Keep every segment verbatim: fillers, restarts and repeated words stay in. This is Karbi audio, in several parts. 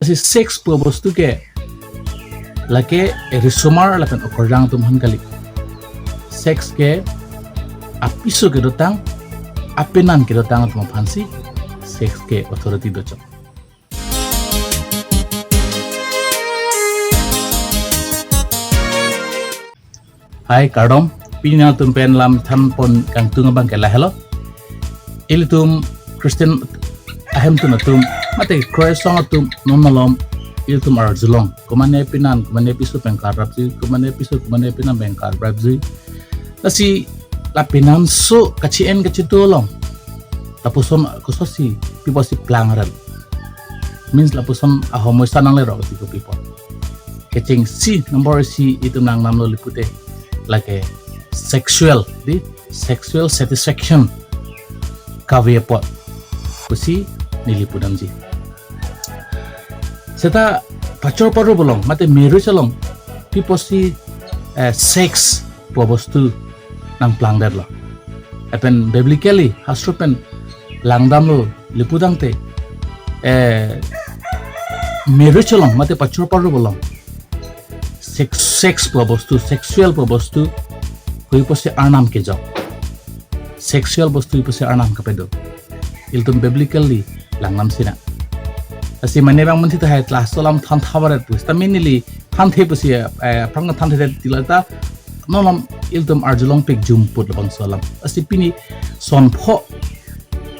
Si sex pu bostu ke lake risomar lapen okarjang atum aphan kali. Sex ke apiso kedotang, apenan kedotang atum aphansi sex ke authority dochot. Hai kardom, pini nangtum pen lam thanpon kangtung abang ke lahelo. Ilitum Christian ahemtun atum, mate Christ song atum non malom, ilitum arjulong. Komane penan, komane piso pen karapji, komane piso, komane penan pen karapji. Lasi la penanso kachi-en kachitu along, lapuson kososi, pi apotsi plang rel. Means lapuson ahomoisa nanglerok ti ko pi apot. Kechengsi number isi itum nangnamlo lapu te, lake sexual, di sexual satisfaction kave apot pusi neli pudamji. Seta pachor parup along, mate marriage along, pi apotsi, eh, sex pu bostu nangplangdetlo. Lapen biblically, hastro pen langdamlo lapu tangte, eh, marriage along, mate pachor parup along, sex, sex pu bostu, sexual pu bostu, koi apotsi Arnam kejok. Sexual bostu pi apotsi Arnam kapado. Ilitum biblically langnam sinang. Lasi mane bang mun thita hai class alam than thabaret pu. Seta pini neli thanthe pusi, eh, aphrang thanthe tila ta non malom ilitum arjulongpik jumput labangso alam. Lasi pini sonpho,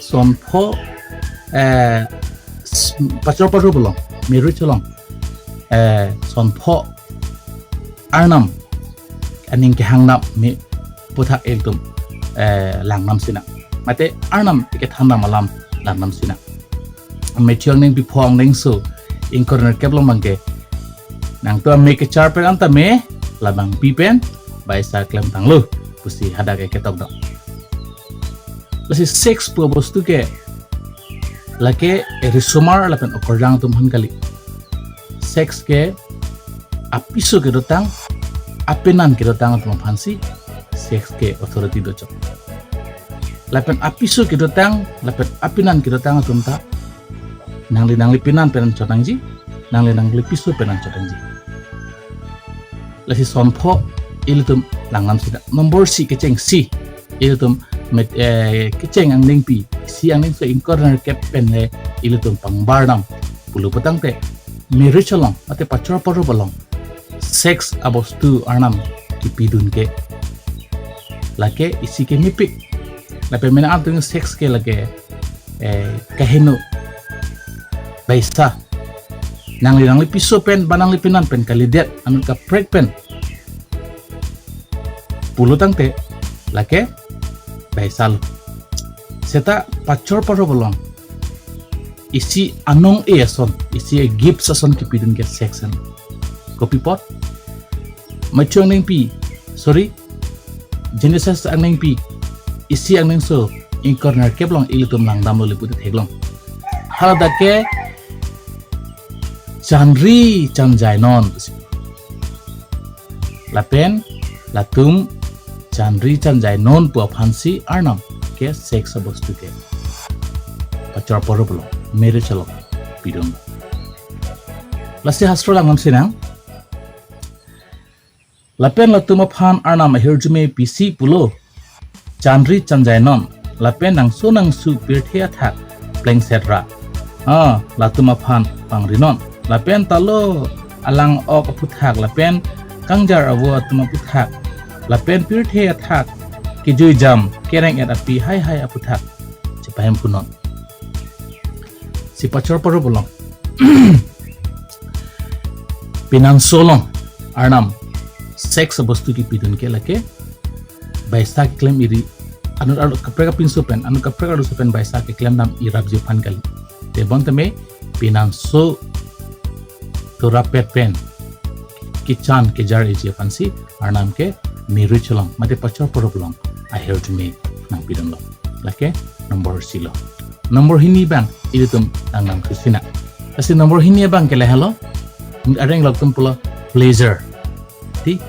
sonpho, eh, s-, pachor parup along, marriage along, eh, sonpho Arnam aning kehangnam me aputhak ilitum, eh, langnam sinang. Mate Arnam kethandam alam langnam sinang. Matthew angdengpi, pho angdengso, ingkoi ra nerkep along abang ke, nangtum ame kechar pen an tame, labangpi pen baisa klemtanglo pusi hadak ke ketok dok. Lasi sex pu bostu ke lake risomar lapen okarjang atum aphan kali. Sex ke apiso kedotang, apenan kedotang atum aphansi sex ke authority dochot. Lapen apiso kedotang, lapen apenan kedotang atum ta nangli nangli penan pen anchot nangji, nangli nangli piso pen anchot nangji. Lasi sonpho ilitum langnam sinang. Number isi kechengsi ilitum met, eh, kecheng angdengpi, isi angdengso ingkoi ra nerkep pen le ilitum pangbar dam. Pulo pu tangte marriage along, mate pachor parup along, sex abostu Arnam kipidun ke lake isi ke mepik. Lapen mena antung sex ke lake, eh, kaheno baisa, nangli nangli piso pen ba nangli penan pen kalidet, anut kaprek pen pulo tangte lake baisalo. Seta pachor parup along isi anong-e ason, isi a-gift ason kipidun ke sex an. Kopi apot? Matthew angdengpi, sorry, Genesis angdengpi, isi angdengso ingkoi ra nerkep along ilitum langdamlo lapu te theklong. Haladak ke chanri chanjainon. Lapen latum chanri chanjainon pu aphansi Arnam ke sex abostu ke pachor parup along, marriage along pidun. Lasi hastro langnam sinang. Lapen latum aphan Arnam ahirjume pisi pulo, chanri chanjainon, lapen nangso nangsu pirthe athak plengset ra, ah, latum aphan pangrinon. Lapen talo alang-ok aputhak, lapen kangjar avo atum aputhak, lapen pirthe athak kejui jam kereng-et api haihai aputhak chepahemphunon. Si pachor parup along, penanso along Arnam sex abostu kipidun ke lake baisa keklem iri, anut arlo kaprek apinso pen, anut kaprek arloso pen baisa keklem dam irapji aphan kali. Tebon tame penanso torapet pen kechan kejar-eji aphansi Arnam ke marriage along, mate pachor parup along ahirjume nangpidunlo. Lake number isi lo. Number hini abang ilitum nangnamthu sinang. Lasi number hini abang ke lahelo, areng latum pulo pleasure. Ti,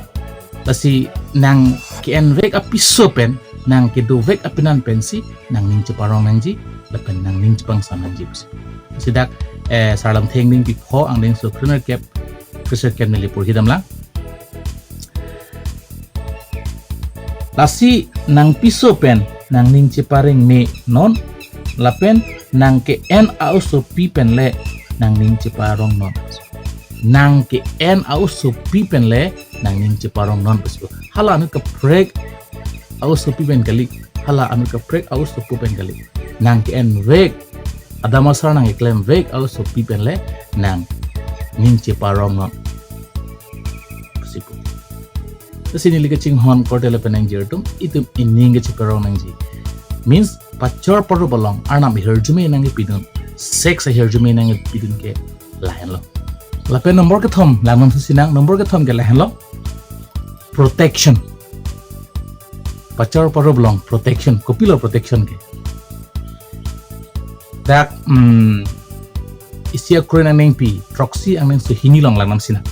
lasi nang ke-envek apiso pen, nang kedovek apenan pensi nangning cheparong nangji, lapen nangning chepangsam nangji pusi. Lasi dak eh, Sarlamthe angdengpi pho, angdengso krenerkep, krenerkep neli porhi damlang. Lasi nangpiso pen nangning cheparengme non, lapen nang ke-en a-osopi pen le nangning cheparong non. Nang ke-en a-osopi pen le nangning cheparong non pusi pu. Hala anut kaprek a-osopi pen kali, hala anut kaprek a-osopo pen kali. Nang ke-envek, Adam Asar nang keklemvek a-osopi pen le nangning cheparong non pusi pu. Lasi neli kachinghon korte lapen nangjir atum, itum ining kacheparong nangji. Means, pachor parup along Arnam ahirjume nangkepidun, sex ahirjume nangkepidun ke lahenlo. Lapen number kethom, langnon susinang, number kethom ke lahenlo. Protection. Pachor parup along protection, kopilo protection ke? Dak, hmm, isi akroi angdengpi throksi angdengso hini along langnon sinang.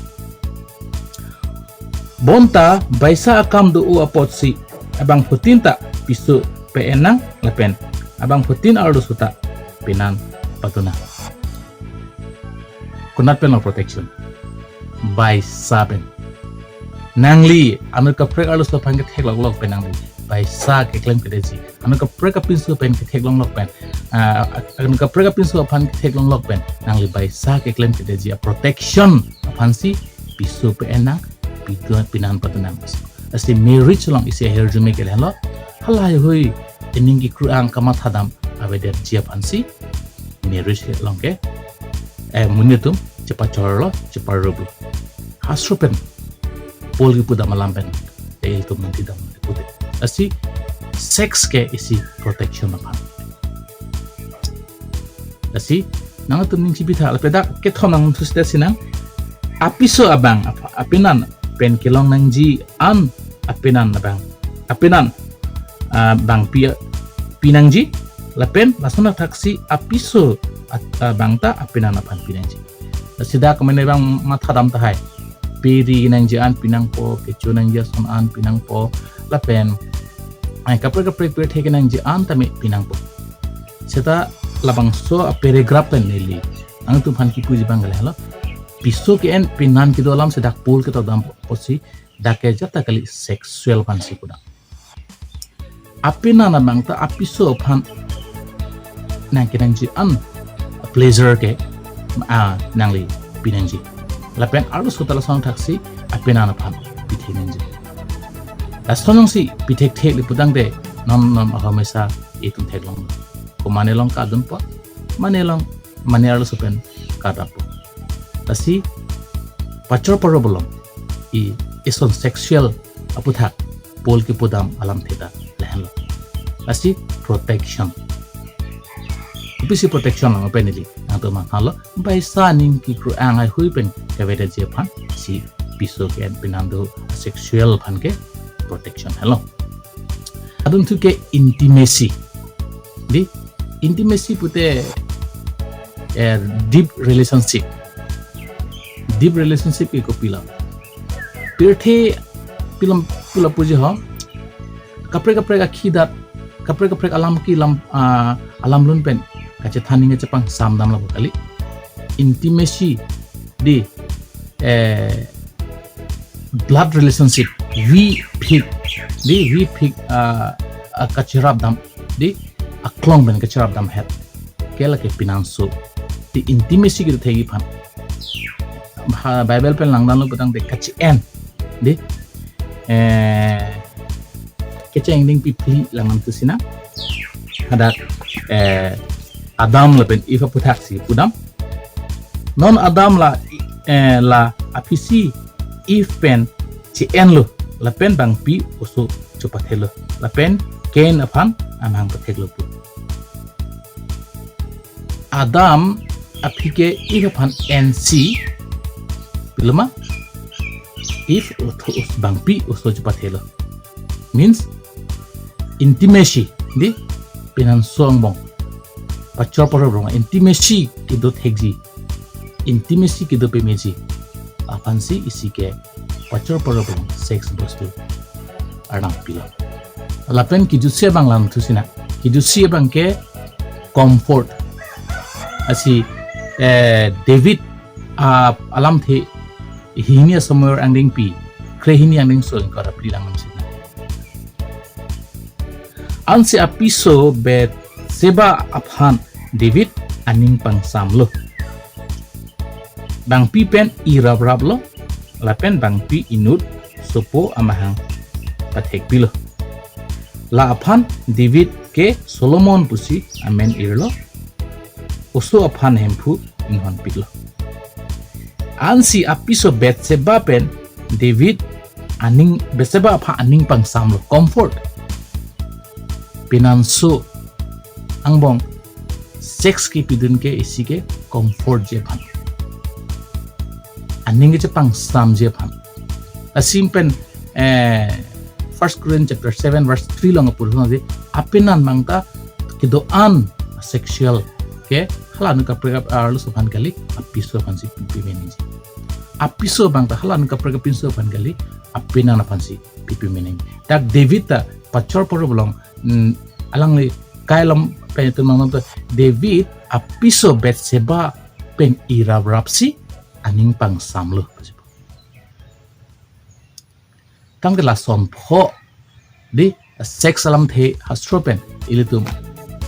Bonta baisa akam do-o apotsi abangphutin ta piso pe-en nang lapen abangphutin arloso ta pinan padun nang. Konat pen lo protection? Baisa pen. Nangli anut kaprek arloso aphan ketheklonglok pen nangli baisa keklemkledetji. Anut kaprek apinso pen ketheklonglok pen, ah, anut kaprek apinso aphan ketheklonglok pen nangli baisa keklemkledetji a-protection aphansi piso pe-en nang, pido-, pinan padun nang. Lasi marriage along isi ahirjume ke lahenlo. Hala heihui ining kekru-ang, kamathadam avedetji aphansi marriage along ke, eh, monit atum chepachorlo, cheparuplo. Hastro pen Paul kepudam alam pen, eh, ilitum nangthidam pudet. Lasi sex ke isi protection aphan. Lasi nangtum ning chibitha, lapen dak kethom nangthu sita sinang. Apiso abang ap-, apenan pen kelong nangji an apenan abang, apenan, ah, abang pi, pi nangji, lapen lason athaksi apiso at-, abang ta apenan aphan pi nangji. Lasi dak mane abang mathadam tahai. Pe ri nangji an pi nangpo, kecho nangji ason an pi nangpo, lapen ai kaprek kaprek pirthe kenangji an tame pi nangpo. Seta labangso a-paragraph pen neli nangtum aphan kipuji abang ke lahenlo. Piso ke-en penan kedo alam si dak Paul ketokdam apotsi dak ke ajat ta kali, sexual aphansi pudam. Apenan abang ta apiso aphan nangkenangji an pleasure ke, ah, nangli pi nangji. Lapen arloso ta lason athaksi apenan aphan pithek nangji. Lason alongsi pithekthekle putangte non non ahormu isi itum theklong. Ko mane along kadunpo, mane along, mane arloso pen kadunpo. Lasi pachor parup along i ison sexual aputhak Paul kepudam alamthe ta lahenlo. Lasi protection. Kopisi protection lang pen neli nangtum mangthalo, baisa aning kekru-ang heihui pen kavedetji aphansi piso ke-en penan do sexual aphan ke protection henlo. Adun thu ke intimacy. Di, intimacy pute, eh, deep relationship. Deep relationship ke kopilo? Pirthe pilam pula puji ho. Kaprek kaprek akhidat, kaprek kaprek alam kelam, ah, alam lun pen kachethan ning kachepang samdam lapu kali. Intimacy di, eh, blood relationship, vi phik, di vi phik, ah, ah, kacherapdam, di aklong pen kacherapdam het ke lake pinanso. Di intimacy kedo thekji aphan. Ha, Bible pen langdamlo putangte kachi-en, di, eh, Kecheng angdengpi phli langdamthu sinang. Hadak, eh, Adam lapen Eve aputhaksi pudam. Non Adam la, eh, la aphisi Eve pen che-enlo, lapen bangpi oso chopathelo, lapen Cain aphan amahang patheklo pu. Adam aphi ke Eve aphan ensi, piloma Eve otho os bangpi oso chopathelo. Means intimacy, di, pinanso angbong, pachor paro angbong intimacy kedo thekji, intimacy kedo pemeji aphansi isi ke pachor paro angbong sex bostu arnam pilo. Lapen kejutsi abang langthu sinang. Kejutsi abang ke comfort. Lasi eh, David, ah, alamthe hini asomoyor angdengpi, kre hini angdengso ingkoi ra phli lang nangsi. Ansi apiso Bathsheba aphan David aning pangsamlo. Bangpi pen irapraplo, lapen bangpi inut sopo amahang pathekpilo. La aphan David ke Solomon pusi amen irlo. Oso aphan hemphu inghonpiklo. Ansi apiso Bathsheba pen David aning, Bathsheba aphan aning pangsamlo, comfort. Penanso angbong sex kepidun ke isi ke comfortji aphan, aning kechepangsamji aphan. Lasi pen, eh, First Corinth chapter seven verse three along apurhon di, apenan abangta kedo-an sexual ke hala anut kaprek arloso aphan kali, apiso aphansi pipi meningji. Apiso abangta hala anut kaprek apinso aphan kali, apenan aphansi pipi mening. Dak David ta pachor poro belong, mm, alangli kai alam pen itum nangtum ta David apiso Bathsheba pen iraprapsi aning pangsamlo. Tangte lason pho di sex alamthe hastro pen ilitum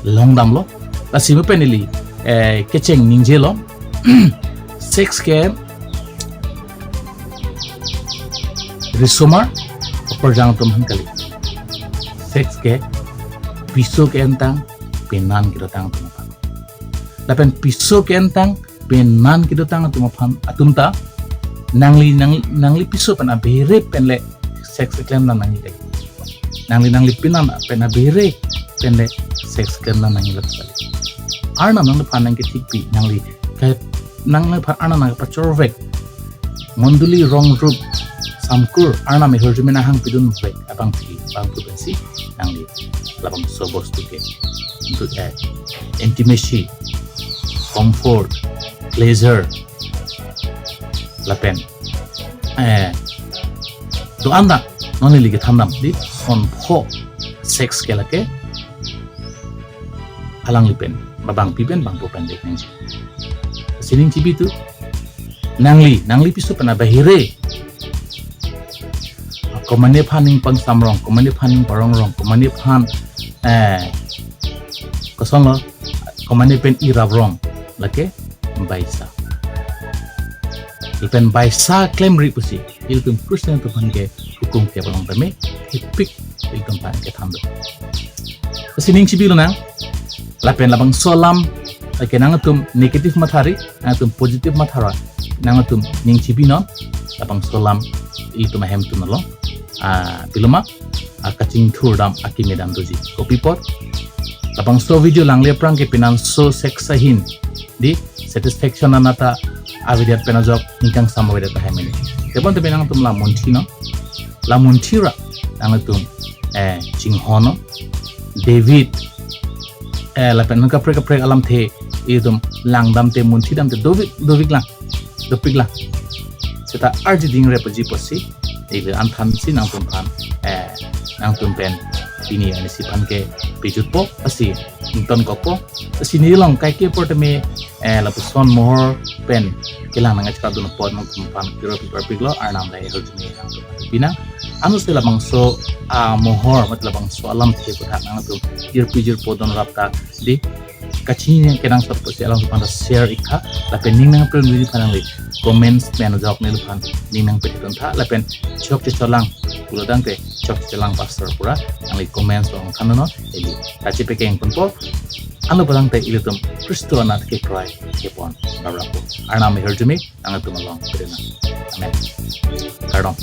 longdamlo. Lasi mo pen ili, eh, kecheng ningjelo. Sex ke risomar, apor jang atum aphan kali. Sex ke piso ke-entang, penan kedotang atum aphan. Lapen piso ke-entang, penan kedotang atum aphan, atum ta, nangli, nang, nangli piso pen abehere pen le sex keklem nang nangji. Nangli, nangli penan pen abehere pen le sex keklem nang nangji lapu kali. Arnam nangliphan nangkethikpi, nangli ke, nangliphan Arnam nangpachorvek mondoli rong rup samkur Arnam ahirjume nanghangpidunvek abangpi, abangpi pensi nangli labangso bostu ke, untuk, eh, intimacy, comfort, pleasure, lapen, eh, do-an dak non ili kethandam di, son pho sex ke lake alangli pen, ba bangpi pen, bangpo pen dek nangji. Sining chibi tu, nangli, nangli piso pen abehere, komane aphan ning pangsamrong, komane aphan ning parongrong, komane aphan, eh, kosonlo, komane pen iraprong, lake baisa. Lapen baisa klemri pusi ilitum Christian atum aphan ke hukum ke balong tame, hepik ilitum aphan kethan do. Sining chibilo nang, lapen labangso alam, lake nangtum negative mathari, nangtum positive mathara, nangtum ning chibinon, labangso alam ilitum ahem atum along, ah, piloma, ah, kachingthurdam akeme dam doji. Kopi apot, labangso video langle aphrang ke penanso sex ahin di satisfaction anat ta avedet pen ajok ningkangsam avedet ahem ini. Tebon tebon nangtum la munthi non, la munthi ra nangtum, eh, chinghon non. David, eh, lapen anut kaprek kaprek alamthe itum langdam te, munthi dam te dovik, dovik lang, dopik lang. Seta arji ding re paji posi, ili anthansi nangtum aphan, eh, nangtum pen pini anisi aphan ke pejutpo, lasi ingtonkokpo, lasi neli along kaike apor tame, eh, lapuson mohor pen kelang nangchekadun apot nangtum aphan kiro piparpiklo, Arnam lahei ahirjume nangtum aphan pinang. Anutsi labangso, ah, mohor, mat labangso alamthe aphuthak nangtum jirpi jirpo don rap ta di kachini kenangsot pusi alangtum aphan ta share ik tha, lapen ning nangpre neli aphan nangli comments pen ajok neliphan ning nangpre tha, lapen chok checholang pulo tangte chok checholang pastor pu ra nangli comments along than non, ili ta chepekeng ponpo, ano pulo tangte ilitum Khristo anat kekroi kepon raprappo. Arnam ahirjume nangtum along prenang. Amen. Kardom.